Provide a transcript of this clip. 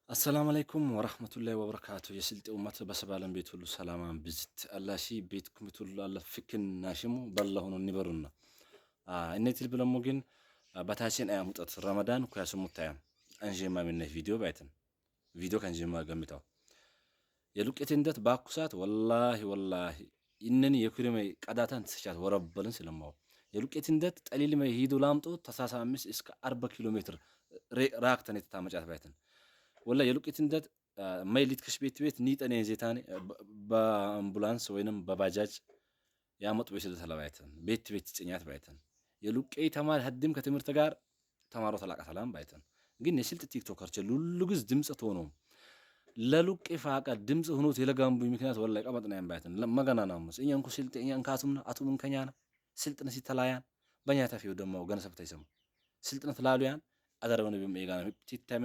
አሰላሙ አለይኩም ወራህመቱላሂ ወበረካቱ። የስልጤ ኡመት በሰባለም ቤት ሁሉ ሰላማን ብዝት አላሺ ቤት ኩምት ሁሉ አለ ፍክን ናሽሙ በላሁኑ ኒበሩና እነትል ብለሞ ግን በታችን አያሙጠት ረመዳን ኩያስሙታያም አንጀማ ሚነ ቪዲዮ ባይትን ቪዲዮ ከንጀማ ገምታው የሉቄት እንደት ባኩሳት ወላሂ ወላሂ ይነን የኩሪመ ቀዳታን ትስቻት ወረበልን ስለማው የሉቄት እንደት ጠሊል መ ሂዶ ላምጦ 35 እስከ 40 ኪሎ ሜትር ራክተን የተታመጫት ባይትን ወላ የሉቄት እንደት ማይሊት ከሽ ቤት ቤት ኒጠኔ ዜታኔ በአምቡላንስ ወይንም በባጃጅ ያመጡ ቤት ተለባይተን ቤት ቤት ጭኛት ባይተን የሉቄ ተማሪ ሀድም ከትምህርት ጋር ተማሮ ተላቀ ሰላም ባይተን ግን የስልጥ ቲክቶከር ሉሉ ግዝ ድምጽ ሆኖ ለሉቄ ፋቃ ድምጽ ሆኖ የለጋምቡ ምክንያት ወላ ቀመጥና ባይተን መገናናሙስ እኛንኩ ስልጥ እኛን ካቱምና አቱምን ከኛና ስልጥነ ሲተላያን በእኛ ተፊው ደሞ ገነሰብ ተይሰሙ ስልጥነት ላሉያን አደረበነ ቢም ኤጋና ቲታሜ።